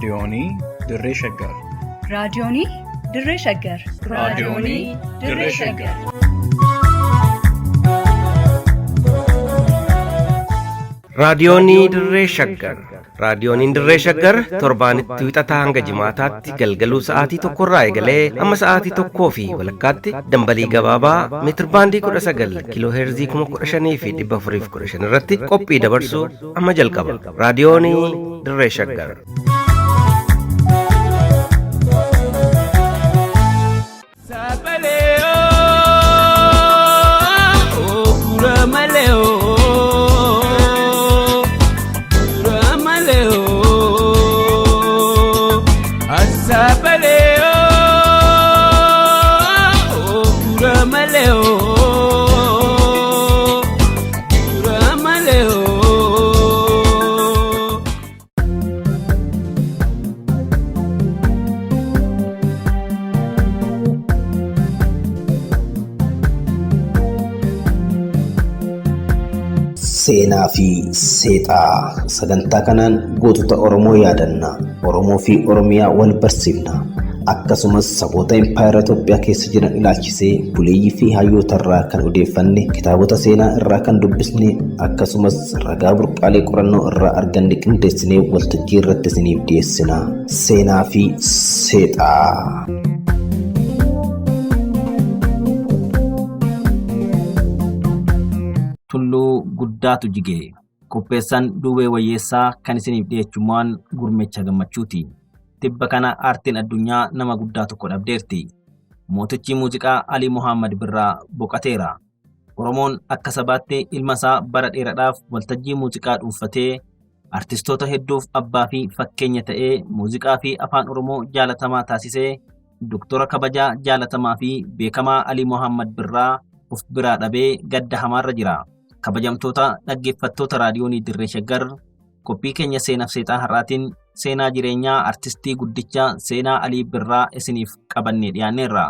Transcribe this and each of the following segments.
Raadiyoonii Dirree Shaggar. Raadiyoonii Dirree Shaggar. Raadiyoonii Dirree Shaggar. Raadiyoonii Dirree Shaggar. Raadiyooniin Dirree Shaggar torbaanitti wixataa hanga jimaataatti galgaluu sa'aatii tokkorraa eegalee hamma sa'aatii tokkoo fi walakkaatti dambalii gabaabaa meetirbaandii 19 kiiloo heerzii 15,415 irratti qophii dabarsu amma jalqaba. Raadiyoonii Dirree Shaggar. Seenaa fi seexaa sagantaa kanaan gootota Oromoo yaadanna. Oromoo fi Oromiyaa wal barsiifna. Akkasumas saboota impaayera Itoophiyaa keessa jiran ilaalchisee buleeyyii fi hayyoota irraa kan odeeffanne, kitaabota seenaa irraa kan dubbisne, akkasumas ragaa burqaalee qorannoo irraa arganne qindeessinee waltajjii irratti isiniif dhiyeessina. Seenaa fi seexaa. Tulluu guddaatu jige. Qopheessaan Duubee Wayyeessaa kan isiniif dhiyeechummaan gurmecha gammachuuti. Tibba kana aartiin addunyaa nama guddaa tokko dhabdeerti. Mootichi muuziqaa Alii Muhammad Birraa boqateera. Oromoon akka sabaatti ilma isaa bara dheeraadhaaf waltajjii muuziqaa dhuunfatee artistoota hedduuf abbaa fi fakkeenya ta'ee muuziqaa fi afaan Oromoo jaalatamaa taasisee doktora kabajaa jaalatamaa fi beekamaa Alii Muhammad Birraa of biraa dhabee gadda hamaarra jira. Kabajamtoota dhaggeeffattoota raadiyoonii Dirree Shaggar qophii keenya seenaaf seexaa har'aatiin seenaa jireenyaa artistii guddicha seenaa Alii Birraa isiniif qabannee dhiyaanneerra.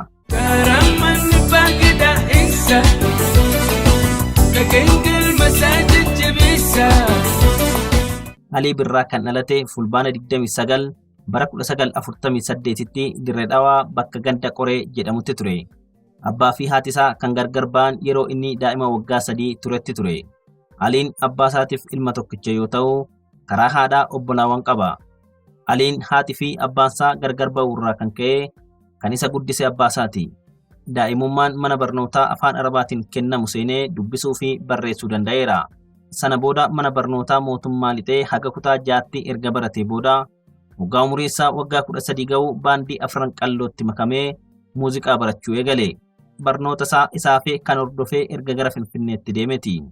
Alii Birraa kan dhalate fulbaana 29 bara 1948tti Dirree Dhawaa bakka ganda Qoree jedhamutti ture. Abbaa fi haati isaa kan gargar ba'an yeroo inni daa'ima waggaa 3 turetti ture. Aliin abbaa isaatiif ilma tokkicha yoo ta'u, karaa haadhaa obbolaawwan qaba. Aliin haati fi abbaan isaa gargar ba'uu irraa kan ka'e kan isa guddise abbaa isaati. Daa'imummaan mana barnootaa afaan Arabaatiin kennamu seenee dubbisuu fi barreessuu danda'eera. Sana booda mana barnootaa mootummaa lixee haga kutaa jaatti erga baratee booda waggaa umurii isaa waggaa 13 ga'u baandii Afran Qallootti makamee muuziqaa barachuu eegale. Barnoota isaa isaafee kan hordofee erga gara Finfinneetti deemeti.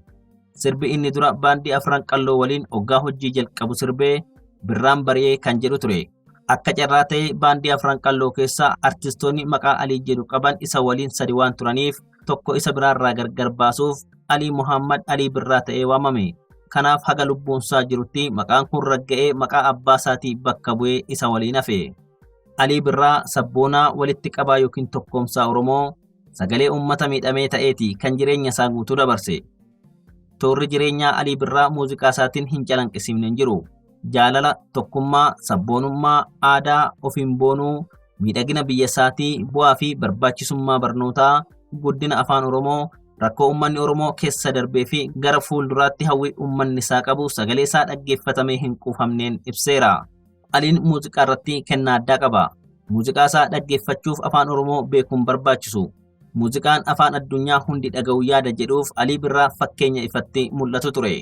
Sirbi inni dura baandii Afran Qalloo waliin waggaa hojii jalqabu sirbee Birraan Bari'ee kan jedhu ture. Akka carraa ta'e baandii Afran Qalloo keessa artistoonni maqaa Alii jedhu qaban isa waliin sadi waan turaniif tokko isa biraarraa gargar baasuuf Alii Muhammad Alii Birraa ta'ee waamame. Kanaaf haga lubbuunsaa jirutti maqaan kun ragga'ee maqaa abbaa isaatii bakka bu'ee isa waliin hafe. Alii Birraa sabboonaa walitti qabaa yookiin tokkoomsaa Oromoo sagalee uummata miidhamee ta'eeti kan jireenya isaa guutuu dabarse. Toorri jireenyaa Alii Birraa muuziqaa isaatiin hin calanqisiifne hin jiru. Jaalala, tokkummaa, sabboonummaa, aadaa, ofiin boonuu, miidhagina biyya isaatii, bu'aa fi barbaachisummaa barnootaa, guddina afaan Oromoo, rakkoo uummanni Oromoo keessa darbee fi gara fuulduraatti hawwii uummanni isaa qabu sagalee isaa dhaggeeffatamee hin quufamneen ibseera. Aliin muuziqaa irratti kennaa addaa qaba. Muuziqaa isaa dhaggeeffachuuf afaan Oromoo beekuun barbaachisu. Muuziqaan afaan addunyaa hundi dhaga'u yaada jedhuuf Alii Birraa fakkeenya ifatti mul'atu ture.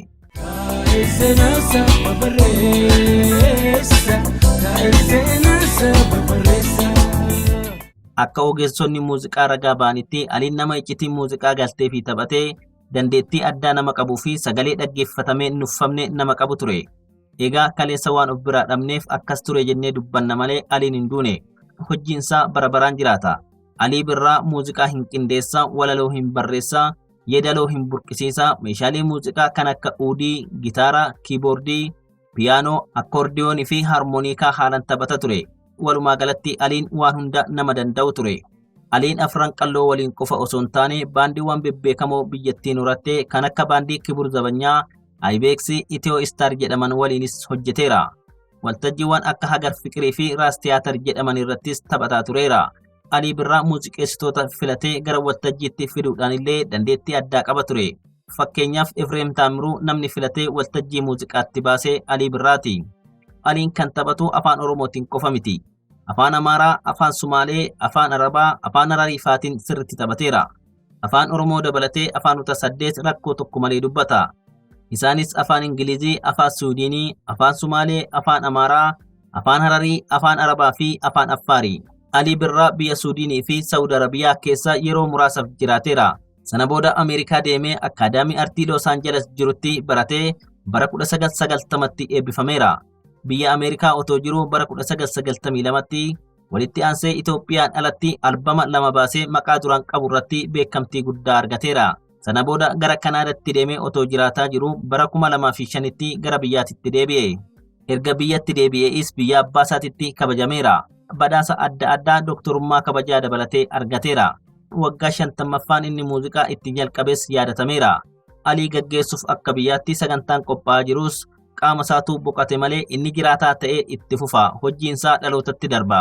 Akka ogeessonni muuziqaa ragaa ba'anitti Aliin nama iccitii muuziqaa galtee fi taphatee dandeettii addaa nama qabuu fi sagalee dhaggeeffatamee nuffamne nama qabu ture. Egaa kaleessa waan of biraa dhabneef akkas ture jennee dubbanna malee Aliin hin duune. Hojiin isaa bara baraan jiraata. Alii Birraa muuziqaa hin qindeessa, walaloo hin barreessa, yeedaloo hin burqisiisa, meeshaalee muuziqaa kan akka uudii, gitaara, kiiboordii, piyaanoo, akkoordiyoonii fi haarmooniikaa haalan taphata ture. Walumaa galatti Aliin waan hunda nama danda'u ture. Aliin Afran Qalloo waliin qofa osoo hin taane baandiiwwan bebbeekamoo biyyattiin horatte kan akka baandii Kibur Zabanyaa, Ayibeeksi, Itiyoo Istaar jedhaman waliinis hojjeteera. Waltajjiiwwan akka Hagar Fiqirii fi Raas Tiyaatar jedhaman irrattis taphataa tureera. Alii Birraa muuziqeessitoota filatee gara waltajjiitti fiduudhaan illee dandeettii addaa qaba ture. Fakkeenyaaf Efreem Taamiruu namni filatee waltajjii muuziqaatti baase Alii Birraati. Aliin kan taphatu afaan Oromootiin qofa miti. Afaan Amaaraa, Afaan Sumaalee, Afaan Arabaa, Afaan Harariifaatiin sirriitti taphateera. Afaan Oromoo dabalatee afaanota 8 rakkoo tokko malee dubbata. Isaanis Afaan Ingilizii, Afaan Suudiinii, Afaan Sumaalee, Afaan Amaaraa, Afaan Hararii, Afaan Arabaa fi Afaan Affaari. Alii Birraa biyya Suudiinii fi Saawud Arabiyaa keessa yeroo muraasaaf jiraateera. Sana booda Ameerikaa deemee Akkaadaamii Artii Loos Aanjeles jirutti baratee bara 1990tti eebbifameera. Biyya Ameerikaa otoo jiruu bara 1992tti walitti aansee Itoophiyaan alatti albama 2 baasee maqaa duraan qabu irratti beekamtii guddaa argateera. Sana booda gara Kanaadaatti deemee otoo jiraataa jiruu bara 2005tti gara biyyaatitti deebi'e. Erga biyyatti deebi'ees biyya abbaa isaatitti kabajameera. Badhaasa adda addaa dooktorummaa kabajaa dabalatee argateera. Waggaa 50ffaan inni muuziqaa itti jalqabes yaadatameera. Alii gaggeessuuf akka biyyaatti sagantaan qophaa'aa jirus qaama isaatu boqate malee inni jiraataa ta'ee itti fufa. Hojiinsaa dhalootatti darba.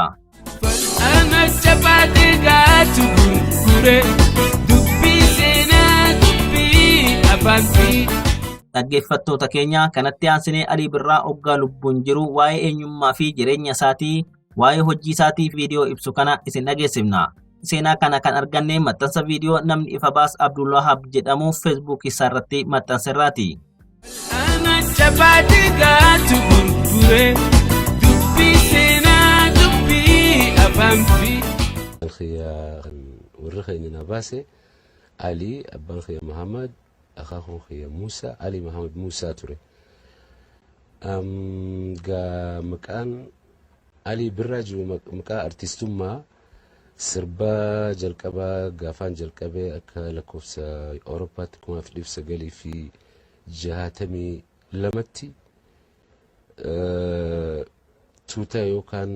Dhaggeeffattoota keenya kanatti aansinee Alii Birraa oggaa lubbuun jiru waa'ee eenyummaa fi jireenya isaatii waa'ee hojii isaatii viidiyoo ibsu kana isin dhageessifna. Seenaa kana kan arganne maxxansa viidiyoo namni ifa baas Abdullahaab jedhamu feesbuuk isaa irratti maxxanserraati. Warri keenya na baase Ali, abbaan kiyya Muhammad, akaakuun kiyya Musa, Ali Muhammad Musa ture. Gaa maqaan Alii Birraa jiru maqaa artistummaa sirba jalqabaa gaafaan jalqabee akka lakkoofsa Awurooppaatti 1962tti tuuta yookaan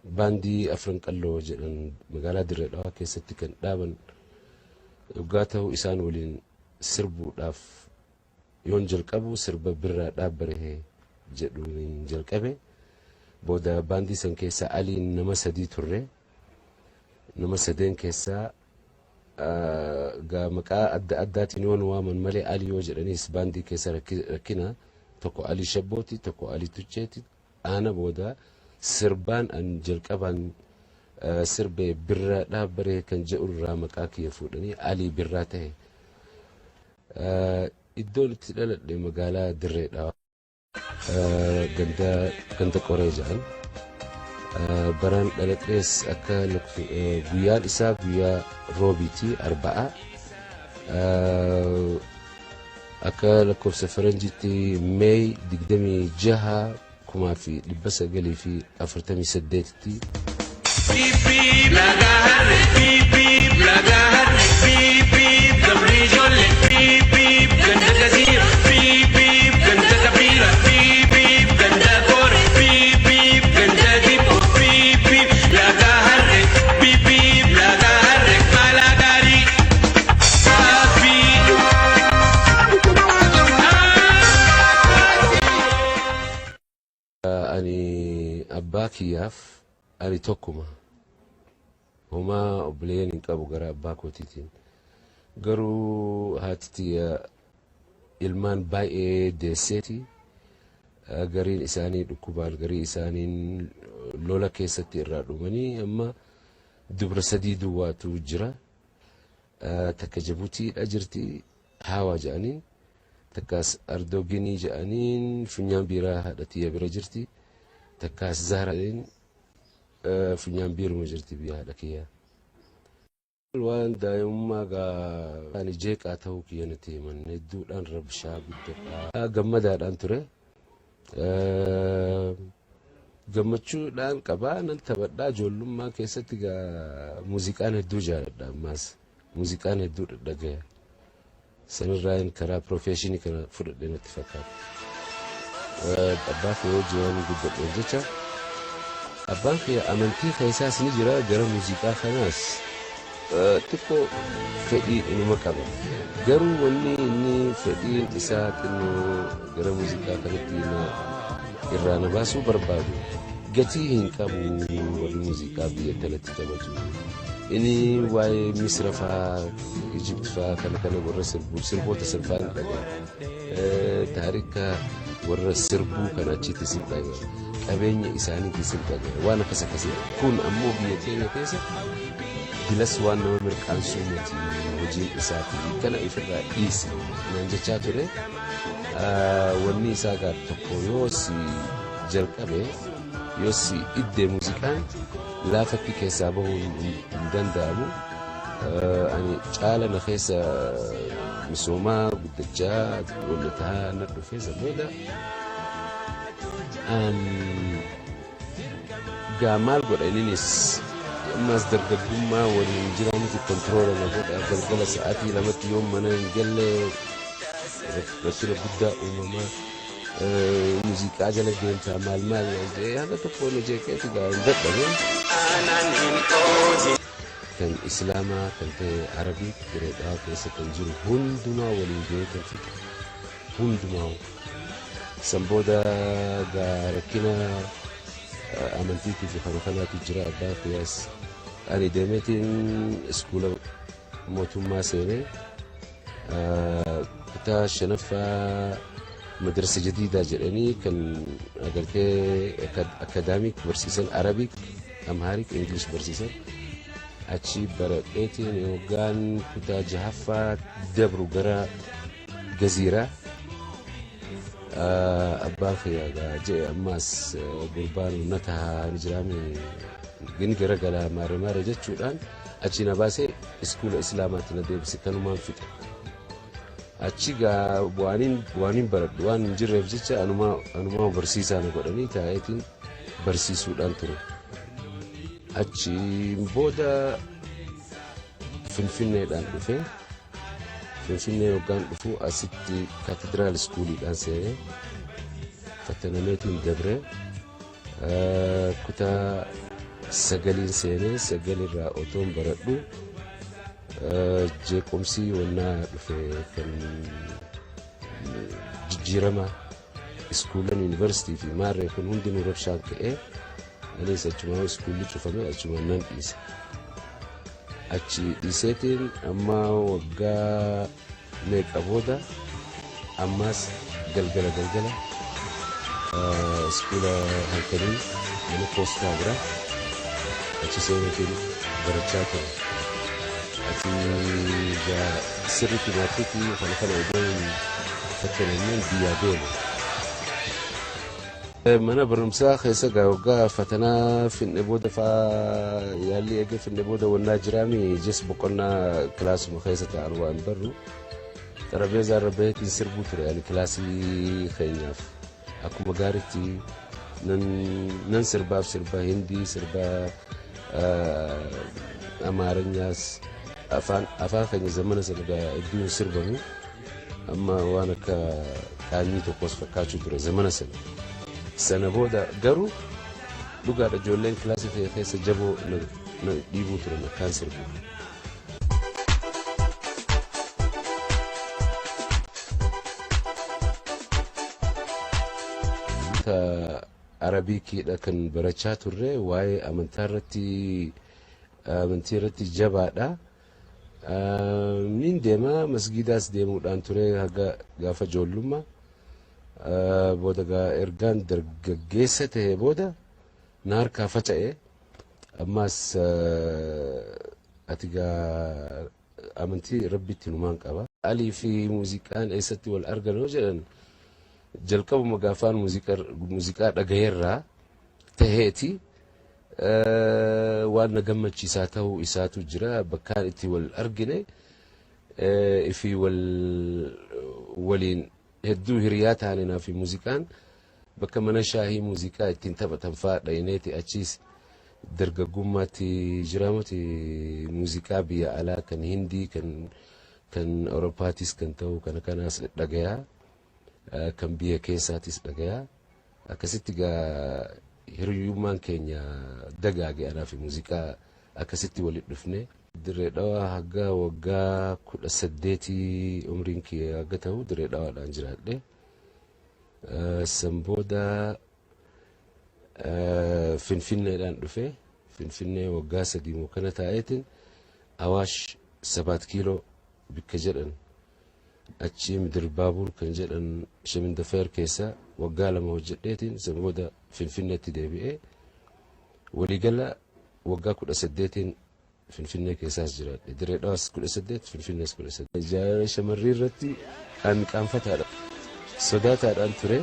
baandii Afran Qalloo jedhan magaalaa Dirree Dhawaa keessatti kan dhaaban yoggaa ta'u isaan waliin sirbuudhaaf yoon jalqabu sirba Birraa Dhaabbaree jedhuun jalqabe. Booda baandii san keessa Aliin nama 3 turre. Nama 3 keessaa gaa maqaa adda addaatiin yoon waaman malee Alii yoo jedhanis baandii keessa rakkina tokko Alii Shabbooti tokko Alii Tucheeti. Aana booda sirbaan an jalqabaan sirbee Birraa Dhaabbaree kan jedhu irraa maqaa kiyya fuudhanii Alii Birraa ta'e. Iddoon itti dhaladhe magaalaa Dirree Dhawaa ganda Qoree jedhan. Baraan dhaladhees akka guyyaan isaa guyyaa roobiiti Arba'a. Akka lakkoofsa faranjiitti Meey 26 1948tti. Ani abbaa kiyyaaf ani tokkuma. Homaa obboleeyyan hin qabu gara abbaa kootiitiin. Garuu haati tiyya ilmaan baay'ee deesseeti. Gariin isaanii dhukkubaan garii isaaniin lola keessatti irraa dhumanii amma dubra 3 duwwaatu jira. Takka Jibutiidha jirti Haawaa jedhaniin. Takkaas Ardoo Ginii jedhaniin funyaan biiraa haadha tiyya bira jirti. Takkaas Zahraadhaan funyaan biiruma jirti biyya haadha kiyyaa. Waan daa'imummaa gaa ani jeeqaa ta'uu kiyya natti himan hedduudhaan rabshaa guddadhaa gammadaadhaan ture. Gammachuudhaan qabaa nan taphadhaa ijoollummaa keessatti gaa muuziqaan hedduu jaaladha ammaas muuziqaan hedduu dhagaya. Sanirraayin karaa piroofeeshinii kana fudhadhe natti fakkaata. Abbaa kiyya wajjin waan guddadheef jecha abbaan kiyya amantii keessaas ni jira gara muuziqaa kanaas xiqqoo fedhii inuma qaba. Garuu wanni inni fedhiin isaa xinnoo gara muuziqaa kanatti na Irraa na baasuu barbaadu gatii hin qabu warri muuziqaa biyya kanatti taphatu. Inni waa'ee Misira fa'aa, Ijipt fa'aa kana kana warra sirbu sirboota sirbaa hin dhaga'a. Taarika warra sirbuu kana achitti sin dhaga'a. Qabeenya isaaniitti sin dhaga'a. Waan akkas akkasii. Kun ammoo biyya keenya keessa bilas waan nama mirqaansuu miti hojiin isaati. Kana ifirraa dhiisi naan jechaa ture. Wanni isaa gaaf tokko yoo si jalqabe yoo si idde muuziqaan laafatti keessaa bahuun hin danda'amu. Ani caala na keessa misoomaa guddachaa wanni tahaa na dhufe isa booda gaa maal godha inninis ammas dargaggummaa waliin jiraanitti kontiroola na godha galgala sa'aatii 2tti yoo mana hin galle rakkina guddaa uumamaa muuziqaa jala deemtaa maal maal jedhee haga tokko na jeeqeeti gaa hin dadhabe. Kan Islaamaa kan ta'e Arabii Dirree Dhawaa keessa kan jiru hundumaa waliin gahee kan fixe hundumaa. San booda gaa rakkina amantiitii fi kana kanaatu jira abbaa kiyyaas ani deemeetiin iskuula mootummaa seenee kutaa shanaffaa madrasa jadiidaa jedhanii kan agartee akadaamik barsiisan Arabic, Amharic, English barsiisan achi baradheetiin yookaan kutaa jahaffaa dabru gara gaziiraa abbaan kiyya jee ammaas gurbaan na tahaa ni jiraame ni garagala maare maare jechuudhaan achi na baasee iskuula islaamaatti na deebise kanumaan fixe. Achi gaa waaniin baradhu waan hin jirreef jecha anumaa barsiisaa na godhanii taa'eetiin barsiisuudhaan ture. Achi booda Finfinneedhaan dhufe. Finfinnee yoggaan dhufu asitti kaatediraal iskuuliidhaan seenee fattanameetiin dabree kutaa sagaliin seenee sagalirraa otoon baradhu jeequmsi wannaa dhufe kan jijjiirama iskuulan yuunivarsiitii fi maarree kun hundinuu rabshaan ka'ee anis achumaa iskuulli cufame achumaan nan dhiise. Achi dhiiseetiin amma waggaa meeqa booda ammaas galgala galgala iskuula halkanii mana poostaa bira achi seeneetiin barachaa ture. Ati sirriitti maatirikii kana kana odoo hin fattanamneen biyyaa deeme. Mana barumsaa keessa gaa waggaa fatanaa finne booda faa yaalli eegee finne booda wannaa jiraami jes boqonnaa kilaasuma keessa ta'an waan barru xarabeezaa irra baheetiin sirbuu ture ani kilaasii keenyaaf akkuma gaariitti nan sirbaaf sirba hindii sirba amaaranyaas afaan keenya zamana sana hedduu hin sirbamu amma waan akka qaanyii tokkos fakkaachuu ture zamana sana. Sana booda garuu dhugaadha ijoolleen kilaasii kiyya keessa jaboo na dhiibuu turan akkaan sirbu. Arabiikiidha kan barachaa turre waa'ee amantaa irratti amantii irratti jabaadha. Nin deema masgiidaas deemuudhaan ture haga gaafa ijoollummaa. Booda gaa ergaan dargaggeessa ta'e booda na harkaa faca'e. Ammaas ati gaa amantii rabbitti numaan qaba. Alii fi muuziqaan eessatti wal argan yoo jedhan jalqabuma gaafaan muuziqaa dhagayeerraa taheeti waan na gammachiisaa ta'uu isaatu jira bakkaan itti wal argine fi wal waliin hedduu hiriyaa taane naa fi muuziqaan bakka mana shaahii muuziqaa ittiin taphatan fa'aa dhayineeti achiis dargaggummaatti jiramuti muuziqaa biyya alaa kan hindii kan Awurooppaatis kan ta'u kana kanaas dhagayaa kan biyya keessaatis dhagayaa akkasitti gaa hiriyyummaan keenya dagaage anaa fi muuziqaa akkasitti walitti dhufne. Dirree Dhawaa haga waggaa 18 umriin kiyya haga ta'u Dirree Dhawaadhaan jiraadhe. San booda Finfinneedhaan dhufe. Finfinnee waggaa 3 moo kana taa'eetiin Awaash 7 kiiloo bikka jedhan achi Midir Baabur kan jedhan Shemindafeer keessa waggaa 2 hojjedheetiin san booda Finfinneetti deebi'ee waliigala waggaa 18n Finfinnee keessaas jiraadhe. Dirree Dhawaas 18, Finfinnees 18. Jaalala shamarrii irratti an qaanfataadha. Sodaataadhaan ture.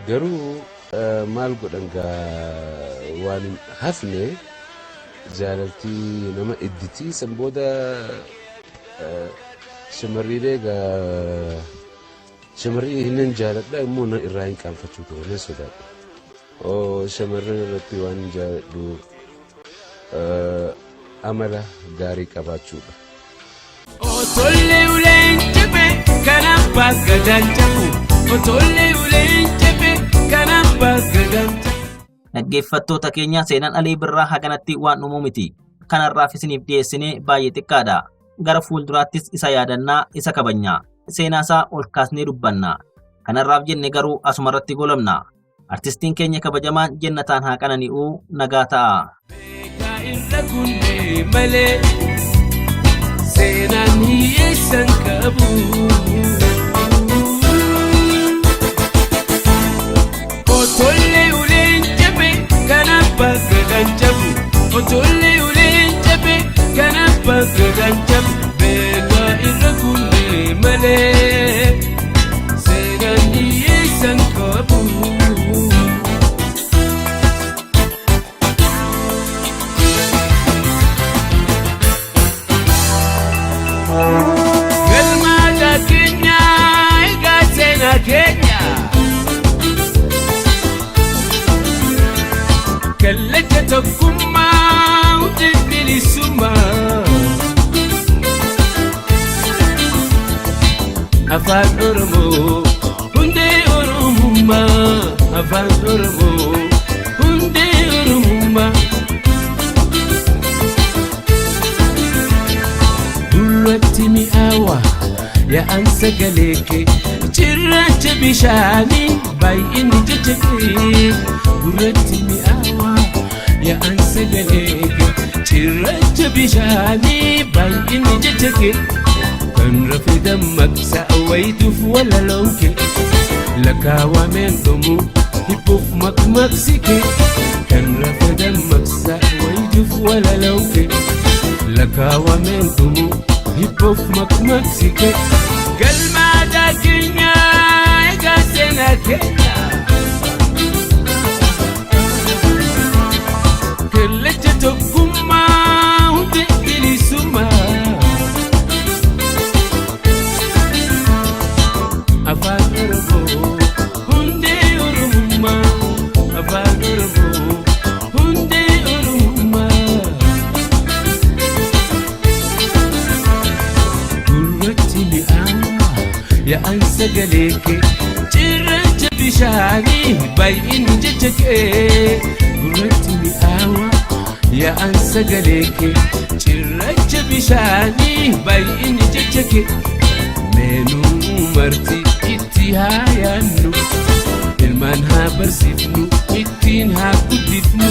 Garuu maal godhan gaa waan hin hafne jaalalti nama idditi. San booda shamarriilee gaa shamarrii hinnan jaaladha immoo irraa hin qaanfachuu ture nan sodaadha. Shamarran irratti waan jaaladhu amala gaarii qabaachuudha. Otollee uleen cepe kan abbaa gadaan cabu. Otollee uleen cepe kan abbaa gadaan cabu. Dhaggeeffattoota keenya seenaan Alii Birraa haganatti waan dhumuu miti. Kanarraaf isiniif dhiyeessine baay'ee xiqqaadha. Gara fuulduraattis isa yaadannaa, isa kabajna. Seenaasaa ol kaasnee dubbanna. Kanarraaf jenne garuu asumarratti goolabna. Artistiin keenya kabajamaan jennataan haa qanani'uu nagaa ta'a. Beekaa irra kunnee malee seenaan hiyyeessan qabu. Otollee uleen cabe kan abbaa gadaan cabu. Otollee uleen cabe kan abbaa gadaan cabu. Beekaa irra kunnee malee seenaan hiyyeessan qabu. Galmaata keenya egaa seenaa keenya. Kallacha tokkummaa hundee bilisummaa. Afaan Oromoo hundee Oromummaa. Afaan Oromoo hundee Oromummaa. Gurratti mi'aawa yaa'an sagalee kee cirracha bishaanii baay'inni jecha kee. Gurratti mi'aawa yaa'an sagalee kee cirracha bishaanii baay'inni jecha kee. Kan rafe dammaqsa wayituuf walaloon kee lakkaawameen dhumu hibbuuf maqmaqsi kee. Kan rafe dammaqsa wayituuf walaloon kee lakkaawameen dhumu hibbuuf maqmaqsi kee. Galmaata keenya egaa seenaa keenya. Kallacha tokkummaa hundee bilisummaa. Afaan Oromoo hundee Oromummaa. Afaan Oromoo hundee Oromummaa. Gurratti mi'aawa yaa'an sagalee kee cirracha bishaanii baay'inni jecha kee. Gurratti mi'aawa yaa'an sagalee kee cirracha bishaanii baay'inni jecha kee. Meenuu marti itti haa yaannu ilmaan haa barsiifnu ittiin haa guddifnu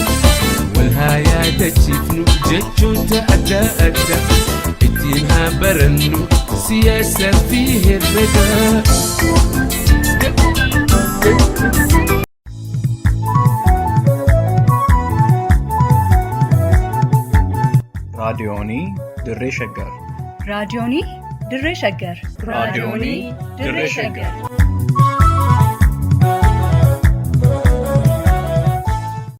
wal haa yaadachiifnu jechoota adda addaa ittiin haa barannu siyaasa fi herrega. Raadiyoonii Dirree Shaggar. Raadiyoonii Dirree Shaggar. Raadiyoonii Dirree Shaggar.